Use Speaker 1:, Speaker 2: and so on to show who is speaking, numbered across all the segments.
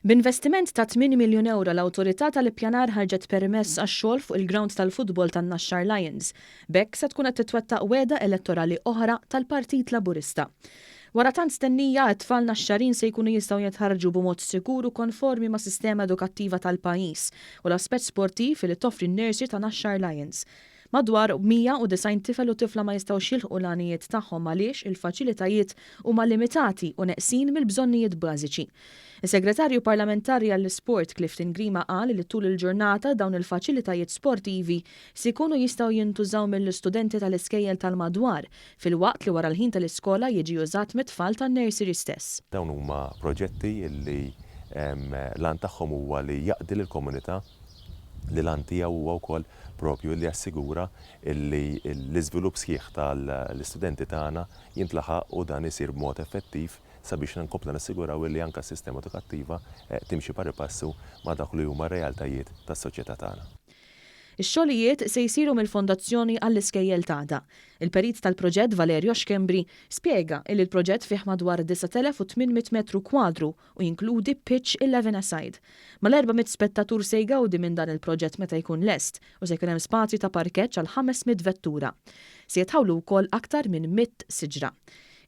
Speaker 1: B'investiment ta' 8 miljun ewro l-Awtorità tal-Ippjanar ħarġet permess għax-xogħol fuq il-grawnd tal-futbol tan-Naxxar Lions. B'hekk se tkun qed titwettaq wegħda elettorali oħra tal-Partit Laburista. Wara tant stennija, it-tfal Naxxarin se jkunu jistgħu jitħarrġu b'mod sigur u konformi mas-sistema edukattiva tal-pajjiż u l-aspett sportiv li toffri n-nursery ta' Naxxar Lions. Madwar 190 tifel u tifla ma jistgħux jilħqu l-għanijiet tagħhom għaliex il-faċilitajiet huma limitati u neqsin mill-bżonnijiet bażiċi. Is-Segretarju Parlamentari għall-Isport Clifton Grima qal li tul il-ġurnata dawn il-faċilitajiet sportivi se jkunu jistgħu jintużaw mill-istudenti tal-iskejjel tal-madwar filwaqt li wara l-ħin tal-iskola jiġi użat mit-tfal tan-nursery stess.
Speaker 2: Dawn huma proġetti li l-għan tagħhom huwa li jaqdi lill-komunità li l-għan tiegħu huwa wkoll propju li jassigura li l-iżvilupp sħiħ tal-istudenti tagħna jintlaħaq u dan isir b'mod effettiv sabiex nkomplu nassiguraw li anke s-sistema edukattiva timxi pari passu ma' dawk li huma r-realtajiet tas-soċjetà tagħna.
Speaker 1: Ix-xogħlijiet se jsiru mill-Fondazzjoni għall-Iskejjel t'Għada. Il-perit tal-proġett Valerio Schembri spjega illi l-proġett fih madwar 9,800 metru kwadru u jinkludi pitch 11-a-side. Mal-400 spettatur se jgawdi minn dan il-proġett meta jkun lest u se jkun hemm spazju ta' parkeġġ għal 500 vettura. Se jitħawlu wkoll aktar minn 100 siġra.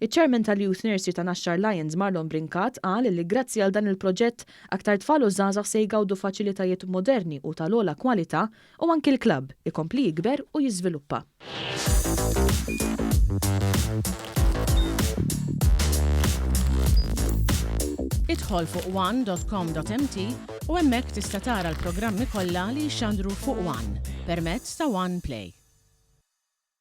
Speaker 1: Iċ-Chairman tal-Youth Nursery ta' Naxxar Lions Marlon Brincat qal li grazzi għal dan il-proġett aktar tfal u żgħażagħ se jgawdu faċilitajiet moderni u tal-ogħla kwalità u anki l-klabb ikompli jikber u jiżviluppa.
Speaker 3: Idħol fuq one.com.mt u hemmhekk tista' tara l-programmi kollha li jixxandru fuq One permezz ta' One Play.